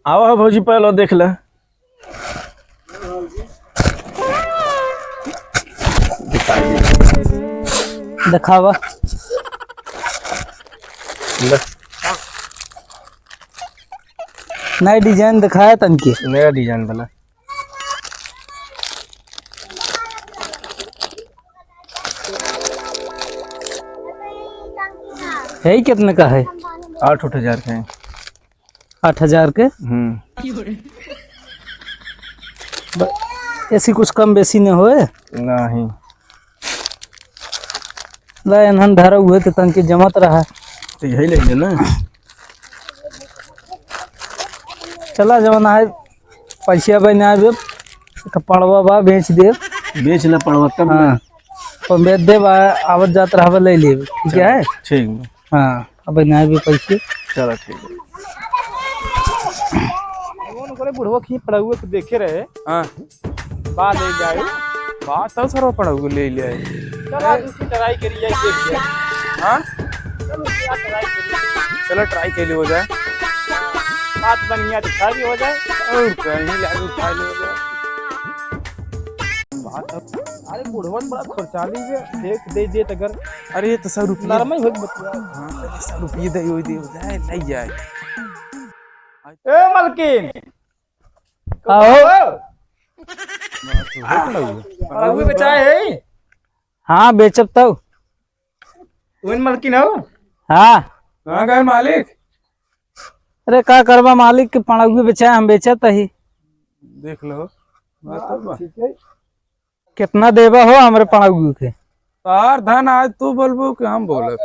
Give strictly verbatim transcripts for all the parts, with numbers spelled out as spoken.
आवा हो भौजी, पहले देख ले। देखावा। ले। नया design देखाया तनके। नया design वाला। है ही कितने का है? आठ, आठ हजार का है। आठ हजार के? हम्म। ब-, ऐसी कुछ कम बेसी न होए? नहीं। ला, एनहन धरा हुए तो तनके जमत रहा। तो यही ले लेना। चला, जवन आए, पैसा बा ना आवे, तो पड़वा बा, बेच दे। बेच ले पड़वा तब हाँ। ना। तो बेच दे बा, आवत जात रहबे, ले लेबे, ठीक है? ठीक बा। हाँ, अब ना आवे पैसे। चला, ठीक है। कौन करे बुढ़वा की पड़वा के देखे रहे? हाँ। बा ले जाए। बा तब सरवा पड़वा के ले ले आए। चल, आज उसकी try करी जाए, देख जाए। हाँ? चल, उसकी आज try करी। चलो, try के लिए हो जाए। बात बढ़िया दिखा भी हो जाए। और कहीं लागे उठा ले हो जाए। बात अब, अरे बुढ़वन बड़ा खर्चाली है, देख दे दे त अगर अरे ये तो सौ रुपये। नरमई हो बतिया। हाँ, तो सौ रुपये दे, हो दे, हो जाए, ले जाए। ए मलकिन, आओ। पड़वा बेचाए है? हाँ, बेचब तब। तुम मलकिन हो? हाँ। कहाँ गए मालिक? अरे का करबा, मालिक के पड़वा बेचाए, हम बेचत ही। देख लो। बात तो बा। ठीक है। कितना देबा हो हमरे पड़वा के? तार धन आज तू बोलबो कि हम बोलब?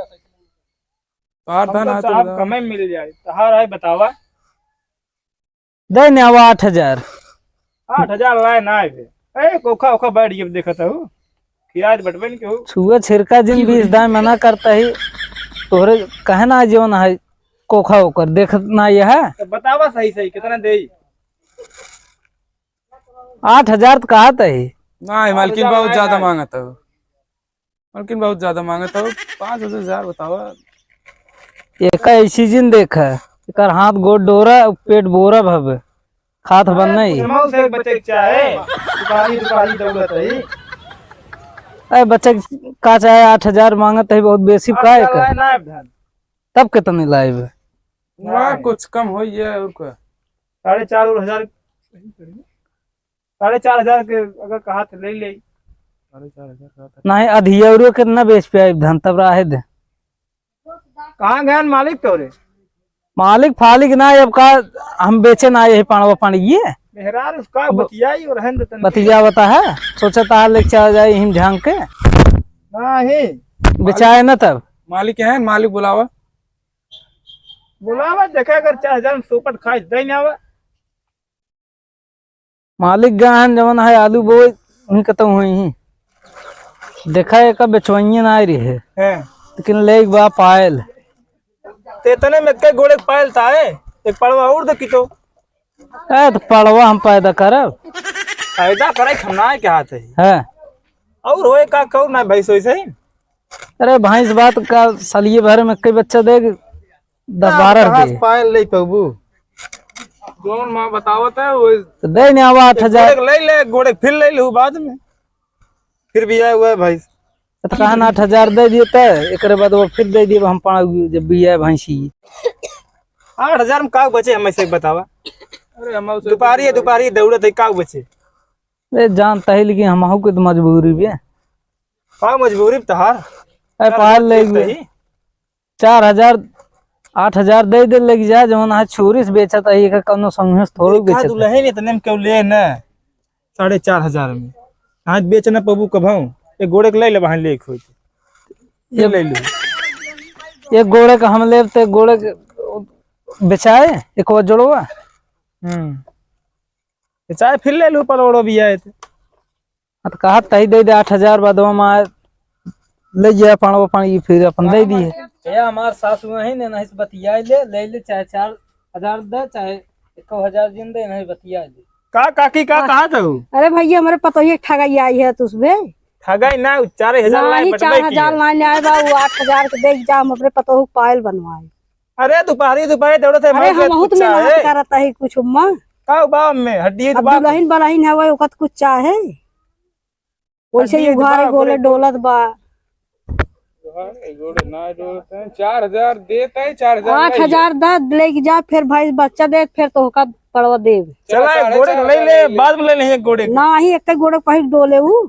तार हम धन तो आज तू साहब बता। कमे मिल जाए, तहार है बतावा। दे ने आवा आठ हजार। आठ हजार लाए ना आए बे। ए, कोखा ओखा बैठ गए, देखत हूँ। खियाज बटबे न केहू। छुआ छिरका जिन बीस दाए मना करता ही। तोहरे कहे ना जवन है, कोखा ओकर देखत ना यह। तो बतावा सही सही, कितना देई? आठ हजार तो कहत ही। नहीं, मालकिन आठ हजार बहुत लाए ज्यादा ना। मांगत हो। मालकिन बहुत ज्यादा मांगत हो। पाँच हजार बतावा। एका ऐसी जिन देख, एकर हाथ गोड़ डोरा, पेट बोरा भवे। खात बन नहीं। बुढ़वा से बचे के चाहे, दुपारी, दुपारी दौड़त रही। ए, बचे का चाहे, आठ हजार मांगत है, बहुत बेसी का आठ हजार एकर? लाए ना अब धन। तब कितने लाइब? वाह, नहीं। कुछ कम होई है और का? साढ़े चार और हजार, साढ़े चार हजार के अगर कहा तो ले ले। साढ़े चार हजार कहा था। नहीं, अधियौरो के ना बेच पे आइब धन, तब रहे दे। कहाँ गए मालिक तोरे? मालिक फालिक ना, अब का हम बेचे ना, यही पाणवा पाणी ये। मेहरार उसका अब बतियाई और रहन दे तनी। बतिया बता है, सोचा था लेके चला जाए यहीं झांग के। नहीं। बेचाए ना तब। मालिक है, मालिक बुलावा। बुलावा, देखे अगर चार हजार में सोपट खाए, दे ना आवा। मालिक गहन जवन है आलू बोए, उन्हीं कतौ हुई ही। देखा है का बेचवइये ना आए रहे। हैं। लेकिन ले एक बा पायल। ते तने में के गोड़े के पायल था है, एक पड़वा और दे की तो। ए, तो पड़वा हम पैदा करब। पैदा करे के हम ना के हाथ है। हैं। और होए का कहू ना भैंस वैसे ही। अरे भैंस बात का सलिए भर में कई बच्चा दे, दस ना, बारह कहाँ दे। से पायल ले पबू? जौन माँ बतावत है, वो तो दे ने आवा आठ हजार। एक गोड़े ले ले, एक गोड़े फिर ले लू बाद में। फिर भी आया हुआ है भैंस। तो कहा ना आठ हजार दे दिए तो, एकरे बाद वो फिर दे दिए, हम पाँच जब भी आए भैंसी। आठ हजार में का बचे, हमें से बतावा। अरे, हम उसे दुपारी है, दुपारी दौड़त है, का बचे? ए, जानता है, लेकिन हमहू के तो मजबूरी भी है। का मजबूरी तहार? ए, पाल ले गए। चार हजार, आठ हजार दे दे, लग जा, जौन आज छुरी से बेचत है, एकर कौनो समूह से थोड़ो एक बेचत है। दुल्हन इतने में क्यों ले न? साढ़े चार हजार में। आज बेच न पबू कभऊ। एक गोड़े के ले ले, वहाँ ले एक होई तो। ये एक ले लो। एक गोड़े का हम लेब, तो एक गोड़े के बेचाए, एक वो जोड़वा। हम्म। तो चाहे फिर ले लू परोड़ो भी आए थे। हाँ, तो कहा तही दे दे आठ हजार, बाद में आए, ले गया पाणवा पाणी, फिर अपन दे दिए। ये हमार सासु वही ने, नहीं से बतिया ले, ले ले, चाहे चार हजार दे, चाहे एको हजार जिन दे, नहीं बतिया ले। का काकी, का हाँ। कहा था वो? अरे भैया, हमरे पतोहिया के ठगाई आई है, तुस बे। ठगाई ना, उ चार हजार लाए, नहीं, बटवाई की चार हजार है। लाए ले आए बा, वो आठ हजार के दे जा, हम अपने पतोहू के पायल बनवाए। अरे दुपहरी, दुपहरी दौड़त है, अरे मैं हम बहुत कुछ मेहनत चाहे। करत है कुछ, अम्मा। का बा में हड्डी अब दुबा दुल्हन बलहिन हवे, ओकत कुछ चाहे। वैसे ही हड्डी उघारे दुबा गोले गोले डोलत बा। उघारे गोले ना डोलत है, चार हजार देत है, चार हजार आठ हजार दा, लेके जा, फिर भाई बच्चा दे, फिर तोहका पड़वा देब। चला, साढ़े गोड़े चार ले हजार ले, ले। बाद में ले लेंगे गोड़े। नाही, एक गोड़े पहिर डोले ऊ।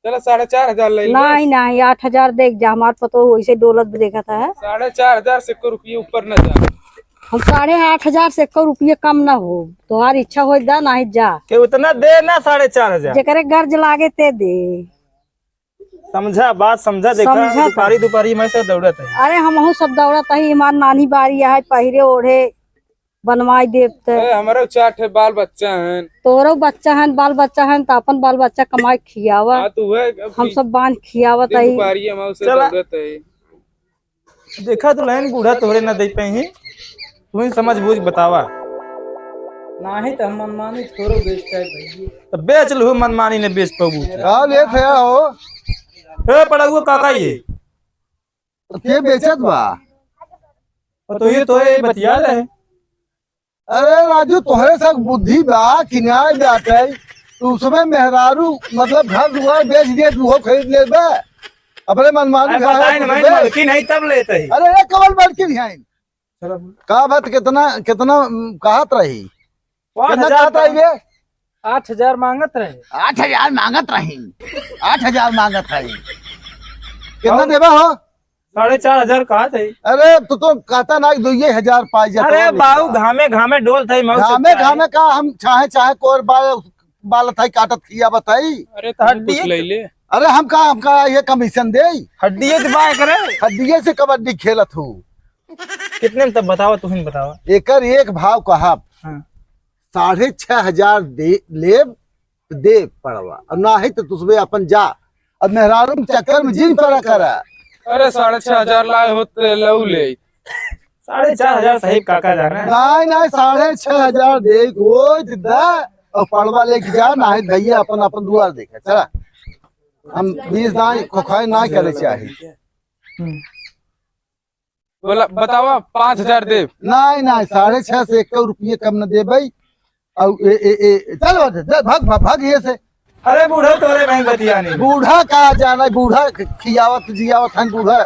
चला, साढ़े चार हजार ले ले। नाही, नाही, आठ हजार देख जा, हमार पतो वैसे डोलत भी देखत है। साढ़े चार हजार से एको रुपये ऊपर ना जा। हम साढ़े आठ हजार से एको रुपये कम ना हो। तोहार इच्छा हो दा, नाही जा। के उतना दे ना, साढ़े चार हजार। जेकरे गर्ज लागे ते दे। समझा, बात समझा, देखा, समझा दुपहरी, दुपहरी में से दौड़त है। अरे, हमहू सब दौड़त है, हमार नानी बारी है, पहिरे ओढ़े बनवाई देब त। अरे, हमरो चार ठे बाल बच्चा हैं। तोरो बच्चा हैं, बाल बच्चा हैं, त अपन बाल बच्चा कमाई खियावा। हाँ, तो वह अब हम सब बांध खियावत दिन आई। दुपहरिया में उसे चला। दौड़त है। देखा दुल्हन, बूढ़ा तोहरे न दे पाई, तू ही समझ बूझ बतावा। नाही त हम मनमानी थोड़ो बेचता है भैया। तो बेच लहू, मनमानी ने बेच पाबू। का लेत है हो? ए, पड़वा काका ये। तो के बेचत बा? और तो ये तो ये बतिया रहे। अरे राजू, तोहरे सब बुद्धि बा कि नाय बाटे? तू उसमें मेहरारू, मतलब, घर दुआर बेच दिए, तू हो खरीद लेबे? अपने मनमानी अरे खाए बताए ना, मैं मलकिन है, तब लेते ही। अरे, ये कवन मलकिन है? चलो। का बात, कितना, कितना, उम, कहत रही? पाँच हजार कितना कहत रही बे? आठ हजार मांगत रहे। आठ हजार मांगत रही। आठ हजार मांगत रही। कितना और? देबा हो? साढ़े चार हजार कहत है। अरे, तू तो कहता ना कि दुइये हजार पाई जाता अरे है। बाऊ, घामे घामे डोल थे, मौत से घामे चाहे। घामे का हम चाहे, चाहे कोर बाल, बाल थाई काटत खिया बताई। अरे, तो हड्डी कुछ ले ले। अरे, हम का, हम का ये कमीशन दे? हड्डिये दबाए करे। हड्डिये से कबड्डी खेलत हूँ। कितने में तब बतावा, तुम बतावा। एकर एक भाव कहब। हाँ। साढ़े छह हजार दे, लेब, दे पड़वा, और नाही तो तुसबे अपन जा। अब मेहरारू के चक्कर में जिन पड़ा करा। अरे, साढ़े छह हजार लाए होते, लऊ ले। साढ़े चार हजार सही काका जाना। नाही, नाही, साढ़े छह हजार दे, वो दा, और पड़वा लेके जा, नाही भैया अपन, अपन दुआर देखे। चला, हम बीस दाई खोखाई ना करे चाही। हम्म। बोला, बतावा, पाँच हजार देब। नाही, नाही, साढ़े छह से एक रुपये कम न देबै। अउ ए, ए, ए, चल, चल, भाग, भाग, भाग ये से। अरे बूढ़ा, तोरे में बतिया नहीं। बूढ़ा का जाना, बूढ़ा खियावत जियावत हैं, बूढ़ा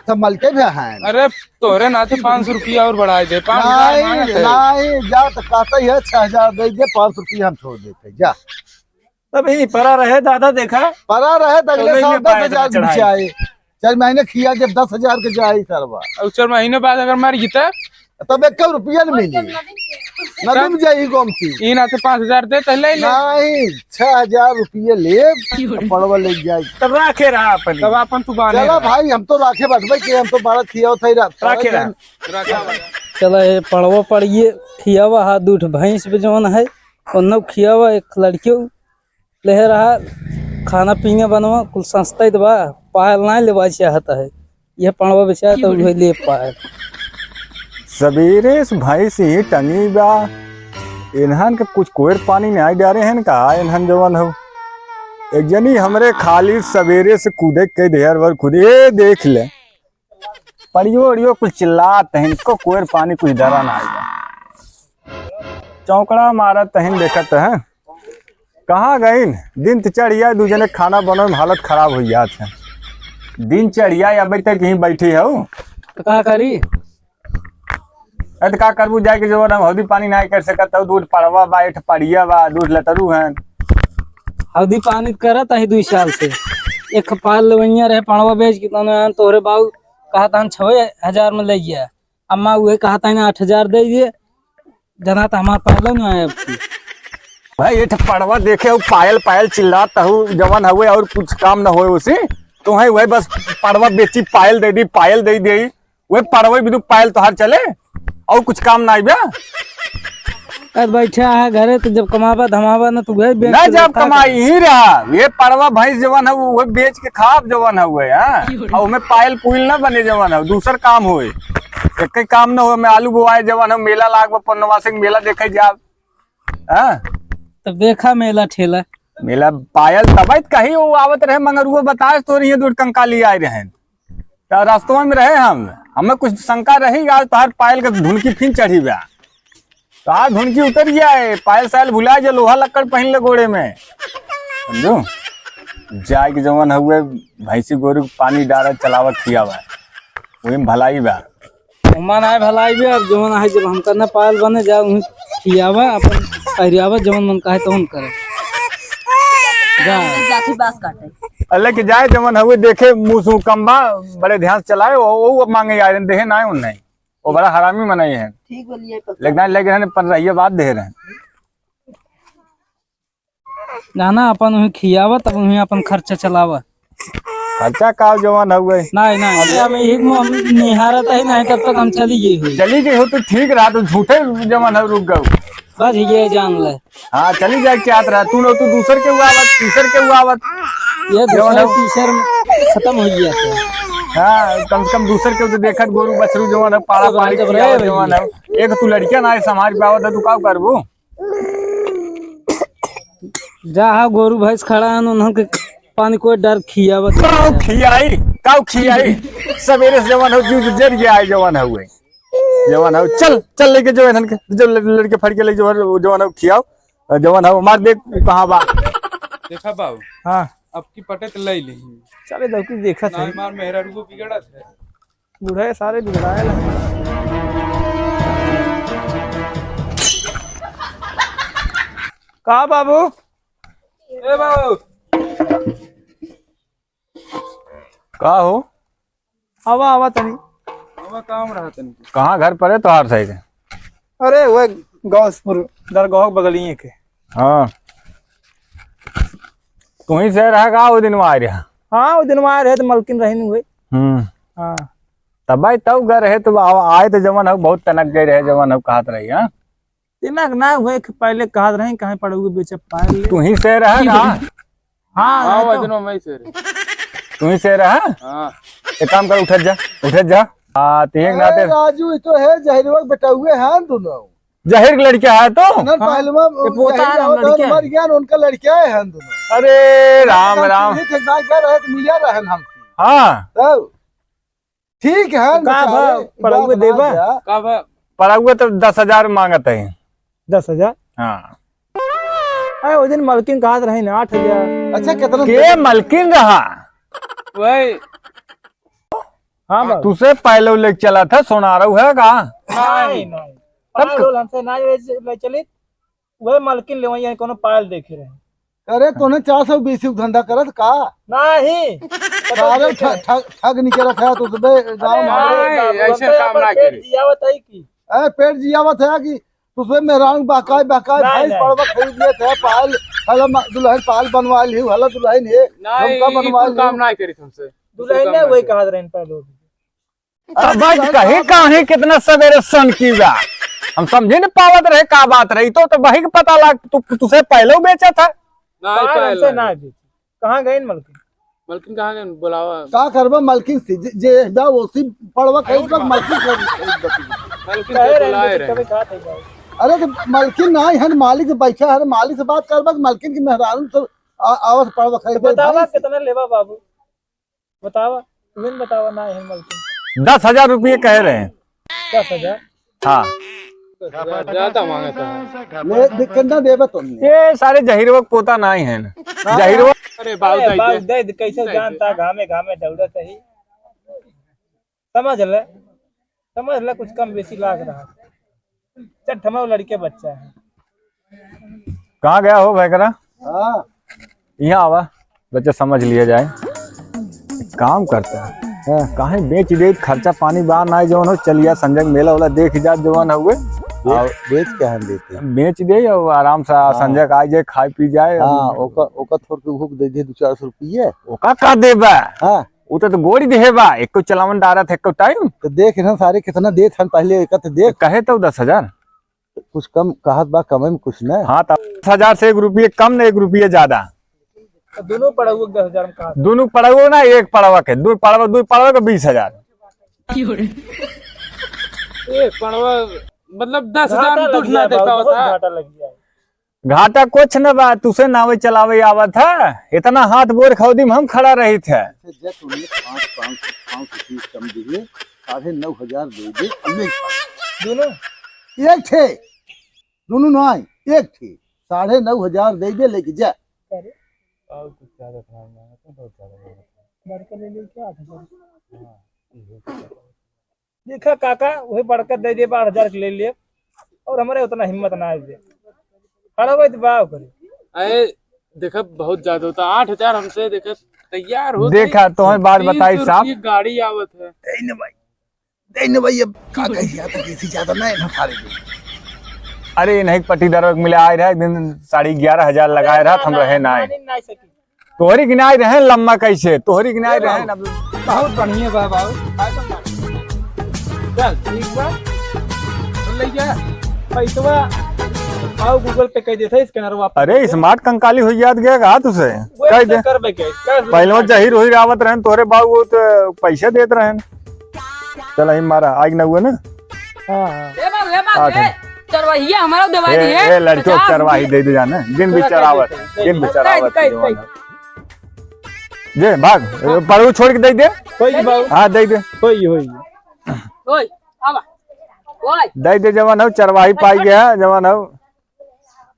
सब मलके भी हैं। अरे, तोरे नाते पाँच सौ रुपया और बढ़ाए दे, पाँच हजार नाही, मांगत है। नाही, जा तो कहता ही है, छह हजार दे दे, पाँच सौ रुपया हम छोड़ देते, जा। तब ही परा रहे दादा, देखा। परा रहे तो अगले चौदह साल में पाए दस हजार के चढ़ाई। बिचाए। चार महीने खिया जब दस हजार के जाई सरवा। और चार महीने बाद अगर मर गई तो? तब एक रुपया न मिली। नदी में जाई गोमती। ई ना तो पाँच हजार दे तो ले ले। नाही, छह हजार रुपये ले, पड़वा ले जाई। तब राखे रहा अपन। तब अपन तू बांधे चला रहा। भाई, हम तो राखे बैठबे के, हम तो बारह खिया थे रा-, राखे रहा। चला, ये पड़वा पड़िए खियावा, हाथ उठ भैंस पे जवन है, उन्नो खियावा, एक लड़कियों लेहे रहा, खाना पीना बनवा, कुल सस्ता ही तो बा, पायल नाहीं लेवा चाहत है। यह पड़वा बेचा तो उहे ले पायल। सबेरे से भैंस ही टंगी बा, इन्हन के कुछ कोयर पानी नाहीं डारे हैं का? इन्हन जवन हो, एक जनी हमरे खाली सबेरे से कूदे के ढेर भर कूदे, ए देख ले, पड़ियो उड़ियो कुछ चिल्लात हैं, इनको कोयर पानी कुछ डरा ना आएगा। चौकड़ा मारत हैं, देखत हैं। कहाँ गइन? दिन त चढ़िया, दू जने खाना बनवे में हालत खराब हो जात है। दिन चढ़िया, अबे तक यहीं बैठी है। तो का करी? अरे त का करबू, जाके जो हम हौदी पानी नाहीं कर सकत, तो दूध पड़वा बा, एठ पड़िया बा, दूध लतरू हैं। हौदी पानी करत है दुई साल से। एक पाल लेवैया रहे, पड़वा बेच के तने तोहरे बाऊ कहा तहन छवे हजार में ले गया। अम्मा उहे कहा तहन आठ हजार दे दिए, जना त हमार पहले नहीं आए अब की। भाई, ये ठे पड़वा देखे हो, पायल पायल चिल्लात हूँ, जवन हुए और कुछ काम न होए उसे, तो है वही बस पड़वा बेची, पायल दे दी, पायल दे दी, वही पड़वा भी तू पायल तोहार चले, और कुछ काम ना आइबे। अरे बैठा है घरे, तो जब कमाबा धमाबा ना, तू घर बेच ना, के जब खा कमाई ले। ही रहा, ये पड़वा भैंस जवन है, वो, वो बेच के खाब जवन है, वो है, हाँ? और हमें पायल पुइल ना बने जवन है, दूसर काम होए, एक काम ना हो, हमें आलू बोआए जवन है, मेला लाग बा, पन्नवा सिंह मेला देखे जाब। हाँ। तब देखा मेला ठेला। मेला पायल तबैत कहीं वो आवत रहे, मगर वो बताए तो नहीं, दूर कंकाली आए रहे। तो रास्तवा में रहे हम। हमें कुछ शंका रही, आज तोहार पायल के धुनकी फिन चढ़ी बा। तोहार धुनकी उतर गया है, पायल सायल भुला जे, लोहा लक्कड़ पहिन ले गोड़े में, समझो। जाए के जवन हउए, भैंसी गोरू के पानी डारा, चलावा, खियावा, वही में भलाई बा। ओमा नाय भलाई बे, अब जवन आहे, जब हमका न पायल बने, जा उहीं खियावा, अपन पहिरावा, जवन मन कहे तवन करे। जा। जाके बास काटे। अल्लाह के जाए, जवन हउए देखे, मुँह से कम बा, बड़े ध्यान से चलाए, वो, वो मांगे यार, देहे ना उन्हें। वो बड़ा हरामी मनई है। ठीक बोलिए, पक्का। लेकिन आज लेके रहने पन्द्रह ये बात दे रहे हैं। जाना, अपन उहीं खियावा, तब उहीं अपन खर्चा चलावा। खर्चा का जवन हउए? नहीं, नहीं, हम यही मो-, निहारत है, नहीं, तब तक हम चली गई हुई। चली गई हो तो ठीक रहा, तो झूठे जवन है रुक गऊ। बस ये जान ले। हाँ, चली जाए चाहत रहा, तू लोग, तू दूसर के हुआ आवत, तीसर के हुआ आवत। ये जवन दूसर, है। तीसर में खत्म हो गया था। हाँ, कम से कम दूसर के तो देखत गोरू बछरू जवन है, पाड़ा अब पाड़ी जब खियावत रहे जवन है। एक तू लड़किया ना है, संभाल पावत है, तू का करबू? जा, हाँ, गोरू भैंस खड़ा है, उन्हन के पानी कोई डर खियावत काऊ नहीं है। खियाई, काऊ खियाई। सवेरे से जवन हो, जीव जर गया है, जवन है हुए। जवन हो, चल, चल लेके जो इन्हन के, जो लड़-, लड़के फड़ के ले, जवन, जवन हो, खियाओ। जवन हो, मार देख, कहाँ बा? देखा बाबू, हाँ। अब की पटे त लई लेही। चले, दौकी देखत ना है। मार मेहरारू बिगड़त है। बूढ़े सारे बिगड़ाए लगे। का बाबू? ए बाबू। का हो? आवा, आवा तनी। आवा, काम रहा तनी। कहाँ घर पर है तोहार सही से? अरे, वह गौसपुर दरगाह के बगलिए के। हाँ। तू ही से रहा का वो दिन में आ रहा? हाँ, वो दिन में आ रहे तो मलकिन रही नहीं हुए। हम्म। हाँ। तब भाई तब गए रहे तो आ-, आए तो जवन हो बहुत तनक गए रहे, जवन हो कहत रही, हाँ? दिमाग ना हुए कि पहले कहत रहे कहीं पड़ोगे बेचब पायल ले। तू ही से रहा का? हाँ, हाँ, वो तो दिनों में ही से रहे। तू ही से रहा? हाँ। एक काम कर, उठत जा, उठत जा। हाँ, तू एक अरे नाते राजू, ये तो है जहिरवा के बेटउए हैं दोनों। जहिर के लड़का है तो? ना, हाँ। पहलवा ये पोता जहिर है ना होता है, लड़का। मर गया ना, उनका लड़का है हम दोनों। अरे राम, राम। ठीक है, ना क्या रहे तो मिलिया रहे हम। हाँ। तब ठीक है, तो का भा, पड़उए देबा? का भा? पड़उए तो दस हजार मांगत है। दस हजार? हाँ। अरे, वो दिन मलकिन कहत रही ना, आठ हजार। अच्छा, कितना के मलकिन रहा? वही। हाँ, बाबू। तुसे पहले लेके चला था, सोनारू है का? नहीं, नहीं। तब पाल क- रोल हमसे ना ले, ले चली। वह मलकिन लेवइया कोनो पायल देखे रहे। अरे, तोने चार सौ बीस के धंधा करत का? नहीं। सारे ठग, ठग, ठग निकलत है, तो सुबह गाँव में हमारे नहीं, बाबू, ऐसे हमसे काम अपन ना पेट करी। जियावत है कि? ए, पेट जियावत है कि तू सुबह मेहरारू बहकाए, बहकाए, नहीं, भैंस नहीं। पड़वा खरीद लेत है, पायल, हला म-, दुल्हन पायल बनवा ली, हला दुल्हन है, नहीं, झुमका ई बनवा कुल ली। काम नहीं करी हमसे। दुल्हन कुल काम ने नहीं वही करी। कहा रहे पहले। तब आज कहीं काहे कितना सवेरे सन की बा? हम समझे न पावत रहे का बात रही, तो, तो वही के पता लाग, तू, तुसे पहले बेचा था। ना, बाहर पहले। हमसे ना बेची। कहाँ गए मलकिन? मलकिन कहाँ गए? बुलावा। का करबा मलकिन से? जे, जे बा वो सी पड़वा खाई बा, मलकिन से। मलकिन कहे से रहे बुलाए हैं, रहे। कभी कहा था बाबू। अरे तो मलकिन ना है, मालिक से बैठा है, मालिक से बात करबा कि मलकिन की मेहरारू तो आ-, आवत पड़वा खाई तो बतावा भाई। कितना लेबा बाबू? बतावा, तुम बतावा ना है मलकिन। दस हजार रुपये कह रहे हैं। दस हजार? हाँ। ज्यादा मांगता है। ले, दे-, कितना देबे तुमने? ये सारे जहिरवा के पोता ना ही है ना। हाँ। जहिरवा। अरे, बाबू, अरे, दे बाबू, दे। दे दे, कैसे दे दे। जानता, घामे, घामे दौड़त ही। समझ ले, समझ ले, कुछ कम बेसी लाग रहा है। चट्ठमा वो लड़के बच्चा है। कहाँ गया हो भाई करा? हाँ। यहाँ आवा, बच्चा समझ लिया जाए। काम करता है। हाँ। काहे बेच दे, खर्चा पानी बा ना, जवन हो, चलिया संजय मेला वाला देख जा, जवन हुए। बेच, और बेच क्या हम देते हैं? बेच दे और आराम से हाँ। संजय का आ जाए, खाए पी जाए। हाँ, ओका, ओका थोड़ के भूख दे दे, दो चार सौ रुपये। ओका का देबा? हाँ। उ तो, तो गोड़ी देहे बा, एको चलावन डारत है, एको टाइम। तो देख ना सारे कितना देत हन, पहले एक तो देख। कहे तो दस हजार। कुछ कम कहत बा, कमे में कुछ ना। हाँ, तो दस हजार से एक रुपये कम ना, एक रुपये ज्यादा। तो दोनों पड़वा दस हजार में कहा। दोनों पड़वा ना, एक पड़वा के, दो पड़वा, दो पड़वा के बीस हजार। एक पड़वा, मतलब, दस हजार में घाटा लग गया, दे पावत बहुत है। घाटा लग गया। घाटा कुछ न बा, तुसे नावे चलावे आवत है, इतना हाथ बोर खौदी में हम खड़ा रहित है। अच्छा, जब तुमने पाँच, पाँच सौ, पाँच सौ पीस कम दिए, साढ़े नौ हजार दे दे, अब ले जा। दोनों? एक ठे, दोनों नाई, एक ठे, साढ़े नौ हजार दे दे, लेके जा। अरे। और कुछ ज्यादा खराब ना है, तो बहुत ज्यादा महंगा है। बड़का ले ले क्या आठ हजार? हाँ, ये तो देखा काका, वही बड़का दे दे, बारह हजार के ले लिए, और हमारे उतना हिम्मत ना है दे। खड़ा भाई तो बाव करे। अरे, देखा, बहुत ज्यादा होता, आठ हजार हमसे, देखा, तैयार हो देखा, गई। तो हमें बात तीन सौ बताई साहब। रुपये गाड़ी आवत है। दे न भाई, दे न भाई, अब का कही, या तो किसी ज्यादा ना है ना सारे लोग। अरे, नहीं, पट्टीदार मिले आए रहे, एक दिन साढ़े ग्यारह हजार लगाए रहा, हम रहे ना आए। मानी ना सकी। तोहरी गिनाई रहे लम्मा कैसे, तोहरी गिनाई ए रहे बाबू, ना। बहुत बढ़िया बा बाबू। चल, ठीक बा। तो ले जा। पैसवा बाबू Google Pay कर देते, scanner वापस अरे, दे। Smart कंकाली हुई याद गया का तुझे? वो कह दे। करबे के, cash पहले वो जाहिर हुई रावत रहन, तोहरे बाबू वो तो पैसे देत रहन। चल, यही मारा, आग ना हुआ ना? हाँ, हाँ। ए बाबू, ए बाबू, आठ ए, है। चरवाहिया हमारा देवा ए, दी है, ए, लड़कियों पचास चरवाही रुपये। दे दे जाना, दिन भी चला चरावत, दे, दे, दिन भी दे। चरावत कई, कई, जवान कई। है। जे, भाग, पड़ू छोड़ के दे दे। होई जी बाबू। हाँ, दे दे। होई, होई। ओए, आवा। ओए। दे दे, जवान हो, चरवाही पाई गया, जवान हो।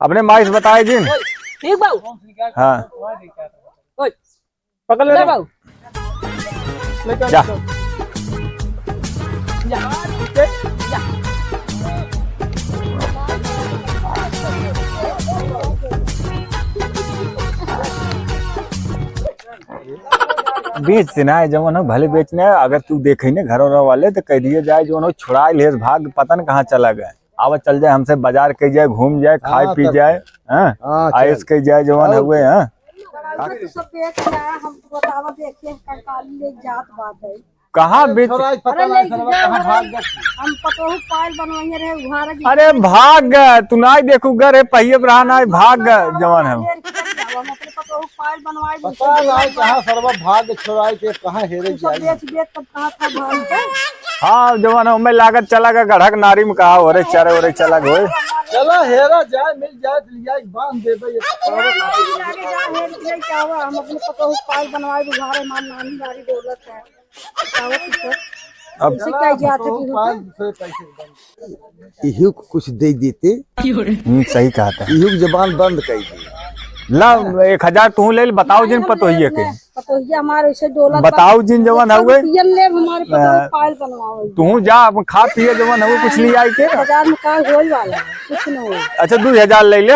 अपने माई से बताए जिन। ओए, ठीक बाबू। हाँ। ओए। पकड़ ले ले रे। बाबू। ले चल, जा। ले चल। जा। जा। बेच से ना, जवन हो भले बेचने, अगर तू देखे ने घर वाले तो कह दिए जाए, जवन हो छुड़ाई ले, भाग पता न कहाँ चला गए। आवा चल जाए, हमसे बाजार कई जाए, घूम जाए, खाए हाँ, पी तब जाए, हाँ? हाँ, आयस चल। कई जाए, जवन और हुए, हाँ? अरे तो सब बेच रहा है, हम तो बतावा देखे कंकाली ले जात बात है। कहाँ अरे बेच? छोड़ा, पता अरे ना, ले सरवा जा, कहाँ अरे भाग गया? हम पतोहू पायल बनवाइए रहे, उघार गए। अरे भाग गए, तू नाई देखू गर है, पहिए पर रहा नाई, भाग गए, जवन है। हम अपने पतोहू पायल बनवाए, पता दूसरे नाई कहाँ सरवा भाग छोड़ाई के, कहाँ हेरे तू सब जाई। बेच बेच तब कहाँ था भाग गए? हाँ, जवन है, मैं लागत चला गया गढ़क नारी में कहा, ओरे चरे, ओरे चला गए। चला हेरा जाए, मिल जाए, तो लिया के बांध देबे, ये अरे, अरे, आगे जा, हेर के लेके आवा, हम अपने पतोहू पायल बनवाए, उघारे मार नानी गारी डोलत है। अब इसे क्या याद है कि इहू को कुछ दे देते। हम्म, सही कहा था। इहू की जबान बंद कर दी। ला, एक हजार तू ले ले, बताओ जिन पतोहिया के। पतोहिया हमारे इसे डोलत बा। बताओ जिन जवन हउए। पियन ले हमारे पतोहू पायल बनवाओ। तू जा, अपन खा पिए जवन हउए, कुछ ले आई के। बाजार में का होई वाला है? कुछ न होई। अच्छा, दू हजार ले ले।